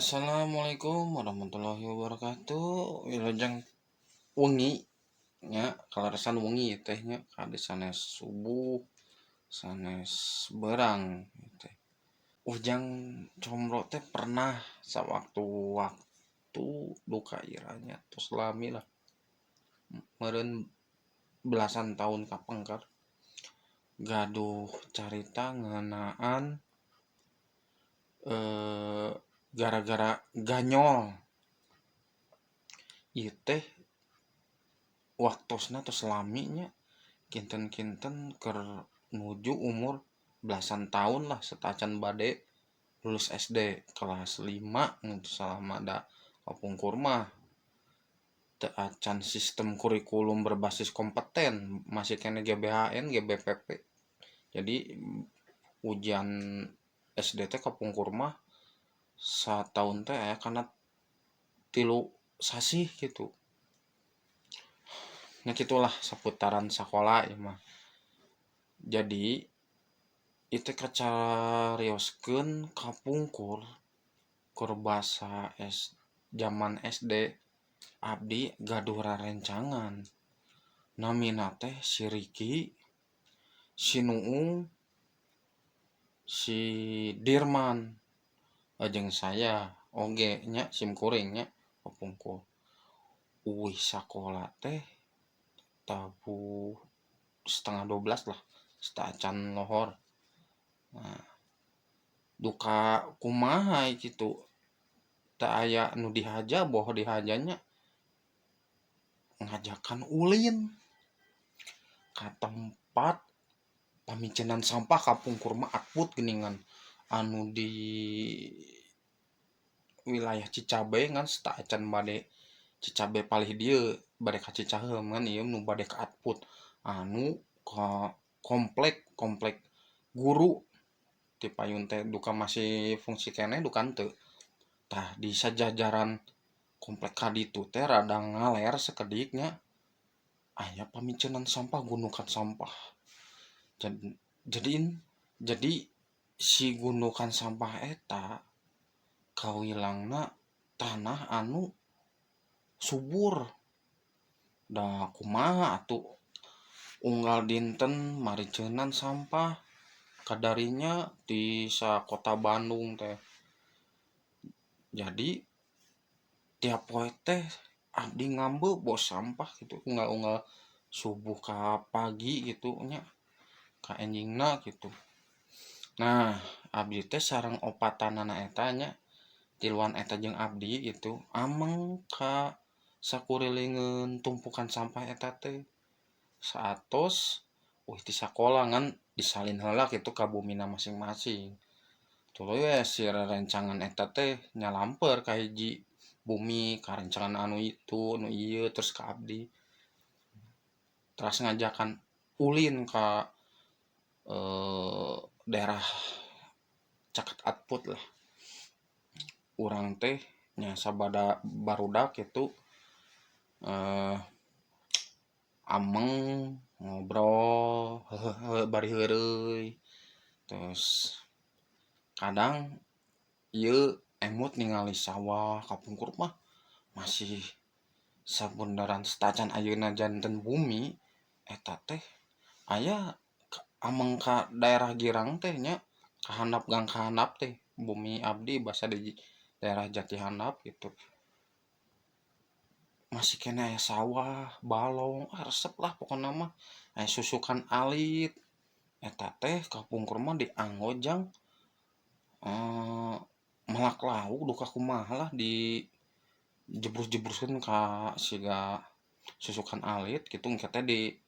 Assalamualaikum warahmatullahi wabarakatuh. Wilujeng wengi nya, kaleresan wengi teh nya, kade sanes subuh, sanes beurang teh. Ujang Combro teh pernah sawaktu-waktu duka ira nya, tos lami lah, meureun belasan tahun kapengker, gaduh carita ngeunaan gara-gara ganyol. Ieu teh waktosna tos lami nya, kinten-kinten keur nuju umur belasan tahun lah, sateuacan bade lulus SD kelas 5 mun teu salah mah, da kapungkur mah teu acan sistem kurikulum berbasis kompeten, masih keneh GBHN, GBPP. Jadi ujian SD teh kapungkur mah sataun teh aya kana 3 sasih kitu. Nya kitulah saputaran sakola ieu mah. Jadi ieu teh kacarioskeun kapungkur keur basa jaman SD abdi gaduh rarencangan, namina teh si Riki, si Nuung, si Dirman, jeung saya oge nya, simkuring nya kapungkur. Uih sakola teh tabuh 11.30 lah, sateuacan lohor. Nah, duka kumaha kitu, teu aya nu dihaja, boh dihaja nya, ngajakan ulin ka tempat pamicenan sampah. Kapungkur mah akut geuningan, anu di wilayah Cicabe, ngan sateuacan bade Cicabe palih dieu, bade ka Cicaheum, ngan ieu nu bade ka Atput, anu ka komplek komplek guru ti payun teh, duka masih fungsi keneh duka henteu. Tah, di sajajaran komplek ka ditu teh rada ngaler sakedik nya, aya pamicenan sampah, gundukan sampah. Jadi si gundukan sampah eta kawilangna tanah anu subur. Da kumaha atuh, unggal dinten mariceunan sampah kadarinya ti sakota Bandung teh. Jadi tiap poe teh abdi ngambeu bawa sampah kitu, unggal-unggal subuh ka pagi gitu nya, ka enjingna kitu. Nah, abdi teh sareng opatanana eta nya, tiluan eta jeung abdi gitu, ameng ka sakurilingeun tumpukan sampah eta teh saatos uih ti sakola, ngan disalin heula kitu ka bumina masing-masing. Tuluy we si rerencangan eta teh nyalamper ka hiji bumi, ka rencangan anu itu, anu ieu, terus ka abdi. Teras ngajakan ulin ka daerah caket Atput lah. Urang teh nya sabada barudak kitu, ameng ngobrol bari heureuy. Terus kadang ieu emut ningali sawah. Kapungkur mah masih sabundaran sateuacan ayeuna janten bumi eta teh, aya ameng ka daerah girang teh nya, ka handap, gang ka handap teh bumi abdi, basa di daerah Jati Handap gitu. Masih keneh aya sawah, balong, ah, resep lah pokona mah, aya susukan alit. Eta teh kapungkur mah dianggo jang melak lauk duka kumaha lah, di jebrus-jebruskeun ka siga susukan alit kitu. Engke teh di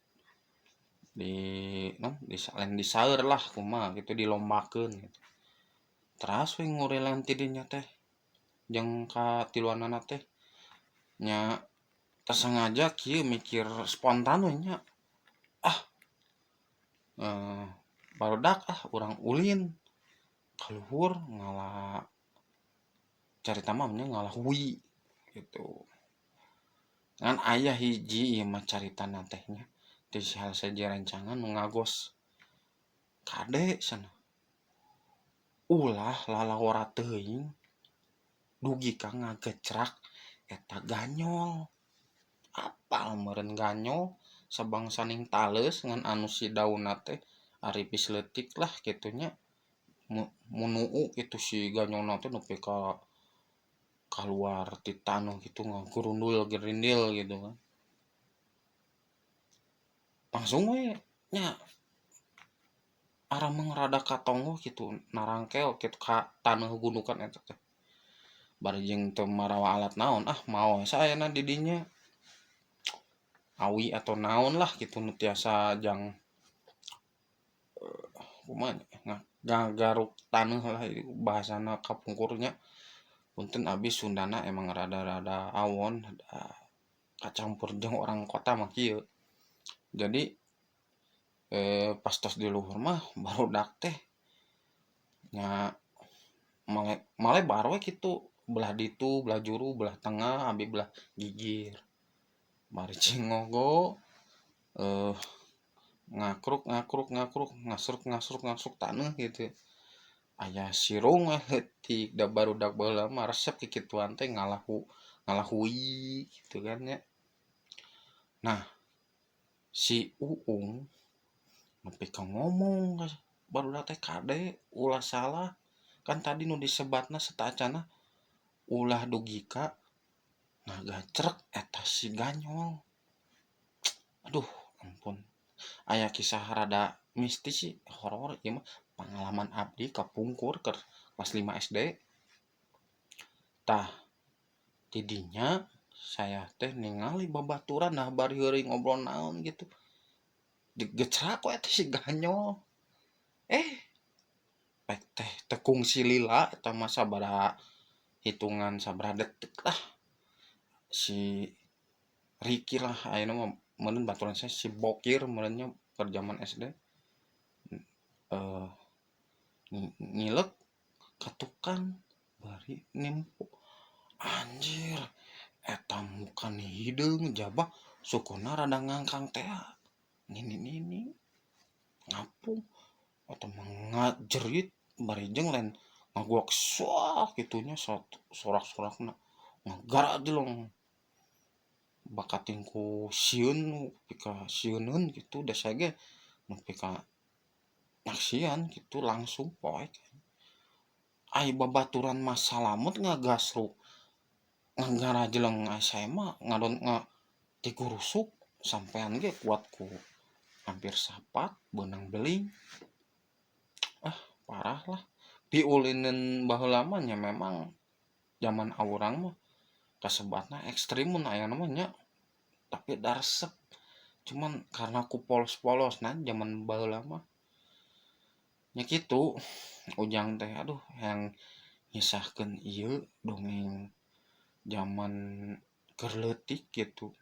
naon, lain disaeur lah, kumaha kitu, dilombakeun kitu. Teras we ngurileun ti dinya teh jeung ka tiluanana teh nya, teu sengaja kieu mikir spontan we nya, "Ah, barudak ah, urang ulin ka luhur ngala," carita mah nya, ngala hui gitu. Ngan aya hiji ieu mah caritana teh nya, ti salah sahiji rencangan nu ngagos, "Kade," cenah, "ulah lalawora teuing." Dugi ka ngagecrak eta ganyol. Apal meureun ganyol sabangsaning taleus ngan anu si daunna teh aripis leutik lah kitu nya. Munuu kitu si ganyolna teh nepi ka kaluar ti taneuh kitu ngagurundul gerindil gitu kan. Langsung we nya arameng rada katonggoh kitu narangkel kitu ka taneuh gundukan eta teh. Bari jeung teu marawa alat naon ah mawa we saayana di dinya. Awi atau naon lah kitu nu tiasa jang kumaha nya ngagaruk taneuh lah bahasana kapungkur nya. Punten abdi Sundana emang rada-rada awon kacampur jeung orang kota mah kieu. Jadi pas tos di luhur mah barudak teh nya malebar we kitu belah ditu belah juru belah tengah abi belah gigir. Bari cingogo ngakruk ngakruk ngakruk ngasruk ngasruk ngasruk taneuh gitu. Aya sirung we leutik da barudak baheula mah resep kikituan teh ngalahui gitu kan nya. Nah si Uung nepi ka ngomong ka barudak teh kade ulah salah kan tadi nu disebatna sataacana ulah dugi ka ngagacrek eta si ganyol. Aduh ampun aya kisah rada mistis sih horor ieu mah pengalaman abdi kapungkur keur kelas 5 SD. Tah tidinya saya teh ningali babaturan nah bari heureui ngobrol naon gitu. Digecrak we teh si ganyol. Pek teh tekung silila eta mah sabaraha hitungan sabaraha detik lah. Si Riki lah ayeuna mah meureun baturan saya si Bokir meureun nya keur jaman SD. Ngilek ka tukang bari nempo. Anjir eta muka hideung jaba sukuna rada ngangkang teh nini-nini ngapung atau ngajerit bari jeung lain ngaguak suak kitunya sorak-sorakna ngagarajleng bakating ku sieun pika sieuneun kitu da saya ge nepi ka naksian kitu langsung poek. Ai babaturan mah salamet ngagasruk ngagarajleng saya mah ngadon tigurusuk sampean ge kuat ku hampir sapat beunang beling. Ah parah lah piulineun baheula mah nya memang zaman aurang mah kasebatna ekstrim mun aya mah nya tapi da resep cuman karena ku polos-polosna zaman baheula mah nya kitu Ujang teh aduh hayang ngisahkeun ieu dongeng zaman keur leutik kitu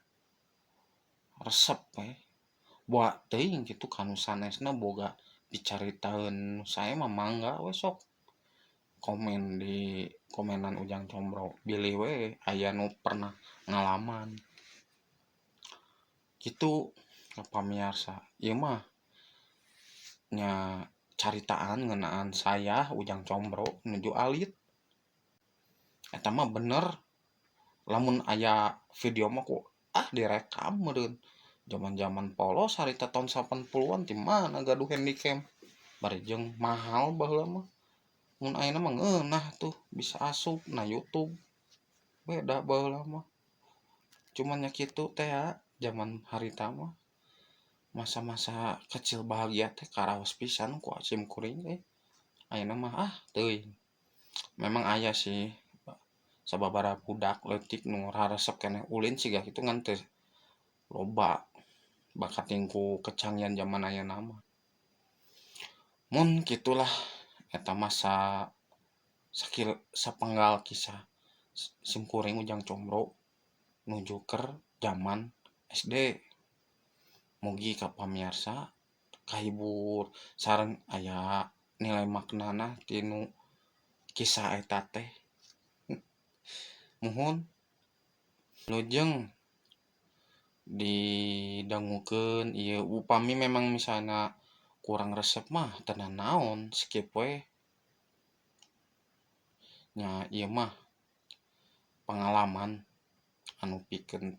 resep we boa teuing kitu kanu sanesna boga dicaritaeun sae mah mangga we sok komen di komenan Ujang Combro bilih we aya nu pernah ngalaman kitu ka pamiarsa ieu mah nya caritaan ngeunaan saya Ujang Combro nuju alit. Eta mah bener lamun aya video mah ku direkam meureun zaman-zaman polos harita tahun 80-an ti mana gaduh handycam bari jeung mahal baheula mah. Mun ayeuna mah ngeunah tuh bisa asup na YouTube beda baheula mah. Cuman nya kitu teh ya zaman harita mah masa-masa kecil bahagia teh karaos pisan ku sim kuring teh. Ayeuna mah teuing. Memang aya sih sababaraha budak leutik nu raresep keneh ulin siga kitu ngan teu loba bakating ku kecanggihan zaman ayeuna mah. Mun kitulah eta masa sakil sapenggal kisah sim kuring Ujang Combro nuju keur zaman SD. Mugi ka pamiarsa kahibur sareng aya nilai maknana tinu kisah eta teh. Muhun lujeng didangukeun ieu upami memang misalna kurang resep mah teu nanaon skip we. Nya ieu mah Pengalaman anu pikeun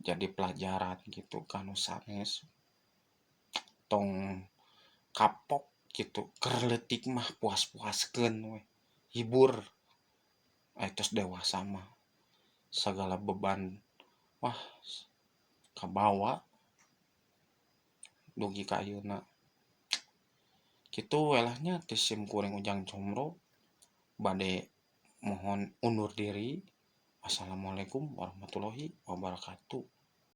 jadi pelajaran gitu ka nu sanes. Tong kapok gitu, keur leutik mah puas-puaskeun we, hibur. Tos dewasa mah sagala beban wah kabawa dugi ka ayeuna. Kitu we lah nya ti sim kuring Ujang Comro bade mohon undur diri. Wassalamualaikum warahmatullahi wabarakatuh.